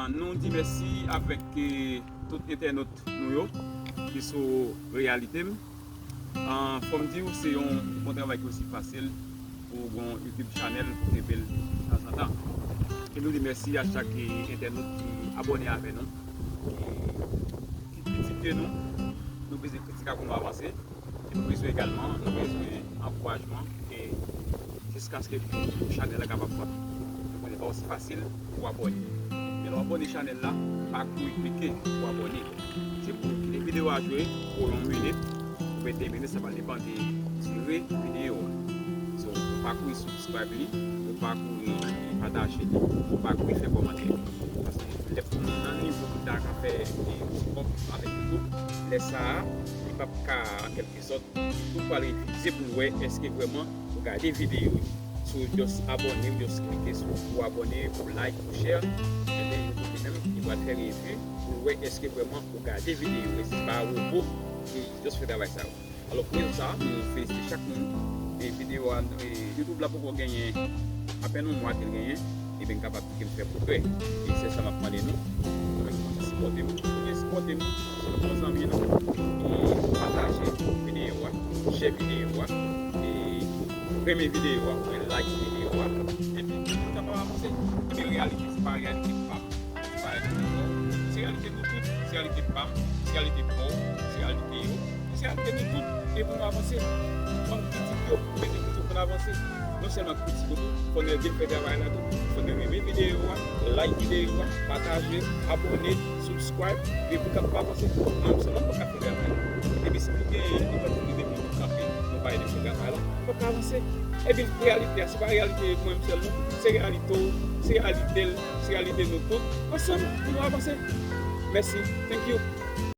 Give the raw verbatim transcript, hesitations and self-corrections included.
Nou di mèsi avèk eh, tout entènot nou yo ki sou Reyalite m. An, fò m di w, se yon bon travay ki osi fasil pou w gen yon YouTube channel pou kenbe l tanzantan. E nou di mèsi a chak eh, entènot ki abòne avè nou, ki, ki kritike nou. Nou bezwen kritik pou nou avanse. E nou bezwen egalman, nou bezwen ankourajman e jiskaske pou chanèl la kapab fòt. Nou konnen pa osi fasil pou abòne. Men lè w abòne chanèl la, pa kouri klike pou abòne. Se pou w kite videyo a jwe pou yon minit, pou ven de minit, sa va depann de dire videyo a. So, ou pa kouri subscribe li, ou pa kouri pataje li, ou pa kouri fè kòmantè. Paske lè pou moun nan nivo ki ta ka fè eh, pòp avèk YouTube, lè sa a, li p ap ka, an kèlke sòt, YouTube pral revize pou l wè èske vrèman ou gade videyo yo. Si w just abòne, ou just klike sou pou abòne, pou like, pou share, ebyen YouTube li menm, li pral fè revi pou l wè èske vrèman ou gade videyo yo. E se pa wobo ki just fè travay sa yo. Alò, pou rezon sa a, nou felisite chak moun. E videyo a, e YouTube la poko genyen, apèn yon mwa ke l genyen, ebyen n kapab di ke n fè pwogrè. E se sa m ap mande nou, nou menm ki sipòte m, oubyen sipòte m, si nou bon zanmi nou, e pataje videyo a, share videyo a, e renmen videyo a, oubyen like videyo a, epi pou nou kapab avanse. Epi reyalite, se pa reyalite pa m. Se pa reyalite pa w. Se reyalite nou tout, se reyalite pa m, se reyalite pa w, se reyalite yo, se reyalite nou tout, e pou nou avanse. Fò n kritike yo, men nou kritike pou n avanse. Non sèlman kritike yo tou, fò n ede fè travay la tou. Fò n renmen videyo a, like videyo a, pataje, abòne, subscribe, e pou kapab avanse. Mwen menm sèlman m pa ka fè travay la. Epi si nou gen opòtinite pou nou kanpe, nou pa ede fè travay la, nou p ap ka avanse. Ebyen, reyalite a, se pa reyalite mwen menm sèlman, se reyalite w, se reyalite l, se reyalite nou tout, ansanm, pou nou avanse. Mèsi. Thank you.